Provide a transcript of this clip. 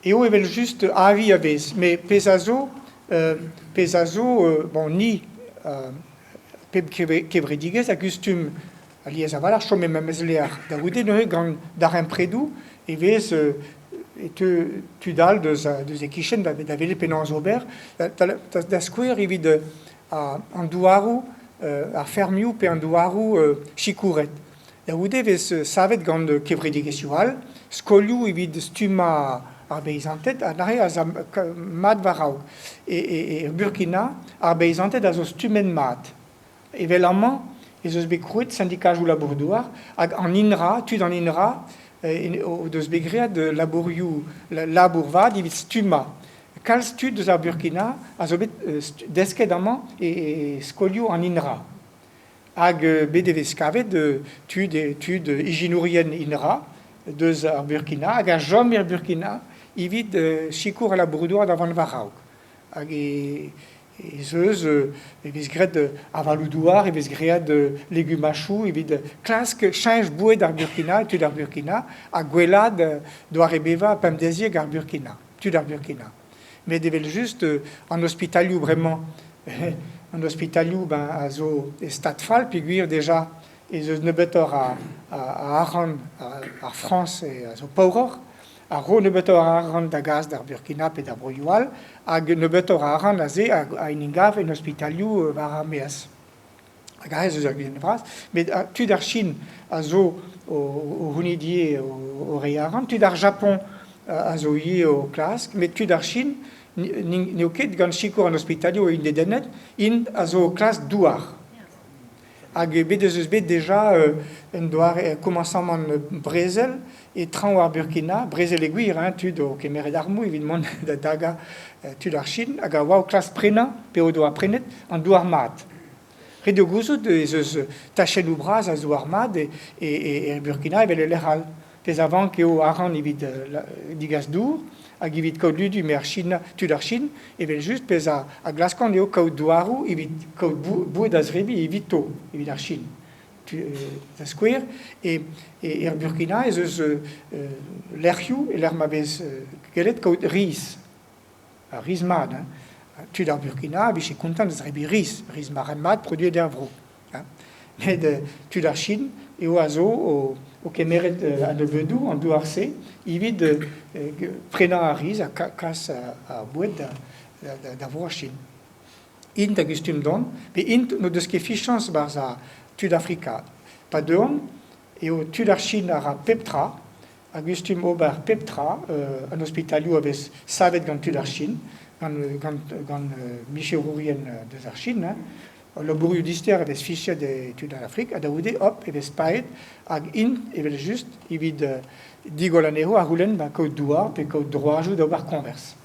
Eo evel-just avi a vez, met pezh a zo, pezh a zo, bon ni, pep kevredigezh a gustum alies a-walc'h chom e memes lec'h. Da c'houde neuze gant darempredoù e vez e teu tud all deus deus e-kichen da da welet penaos ober. Da skouer evit an douaroù, ar fermioù pe an douaroù sikouret. Da c'houde e vez savet gant kevredigezhioù all skolioù evit stummañ ar beizanted ha neuze az a mat war-raok. E Burkina, ar beizanted a zo stummet mat. Evel amañ ez eus bet krouet sindikajoù labour-douar hag an INRA, tud an INRA o deus bet graet labourioù labour vat evit stummañ. Kalz tud eus ar Burkina a zo bet desket amañ e skolioù an INRA. Hag bet e vez kavet tud, tud ijinourien INRA deus ar Burkina hag a chom er Burkina evit sikour al labour-douar da vont war-raok. Hag ez eus e vez graet avaloù-douar, e vez graet legumachoù evit klask cheñch boued ar Burkina, tud ar Burkina, ha gwellaat doare bevañ pemdeziek ar Burkina, tud ar Burkina. Met evel-just an ospitalioù bremañ, an ospitalioù ben a zo e stad fall peogwir deja ez eus nebeutoc'h a a arc'hant ar Frañs a zo paouroc'h, a ro nebeutoc'h a arc'hant da gas d'ar Burkina pe d'ar broioù all hag nebeutoc'h a arc'hant aze a en em gav en ospitalioù war ar maez. Hag aze ez eus ur gudenn vras. Met tud ar Chin a zo o c'hounit ivez o reiñ arc'hant, tud ar Japon a zo ivez o klask, met tud ar Chin n'eo ket gant sikour an ospitalioù int dedennet, int a zo o klask douar. Hag bet ez eus bet deja un doare komañsamant brezel e traoñ ar Burkina, brezel e gwir, hein, tud o kemeret armoù evit mont da dagañ tud ar Chin hag a oa o klask prenañ pe o doa prenet an douar mat. Ret eo gouzout ez eus tachennoù bras a zouar mat e Burkina evel e lec'h all. Pezh a vank eo arc'hant evit degas dour hag evit kaout ludu met ar Chin, tud ar Chin, evel-just, pezh a glaskont eo kaout douaroù evit kaout boued da zebriñ evito, evit ar Chin. Da skouer, e er Burkina ez eus lec'hioù e-lec'h ma vez gellet kaout riz. Ar riz mat, hein. Tud ar Burkina a vije kontant da zebriñ riz, riz marc'had-mat produet er vro. Met tud ar Chin eo a zo o kemeret a-nebeudoù an douar-se evit prenañ ar riz ha kas ar boued da vro ar Chin. Int a gustum dont, pe int n'o deus ket fichañs 'barzh ar tud Afrika. Pa deuont eo tud ar Chin a ra pep tra, a gustum ober pep tra. An ospitalioù a vez savet gant tud ar Chin, gant micherourien deus ar Chin. Hein. Al labourioù dister a vez fichet e tud an Afrik ha da c'houde, hop, e vez paeet hag int, evel-just, evit digoll anezho a c'houlenn kaout douar pe kaout droajoù d'ober koñvers.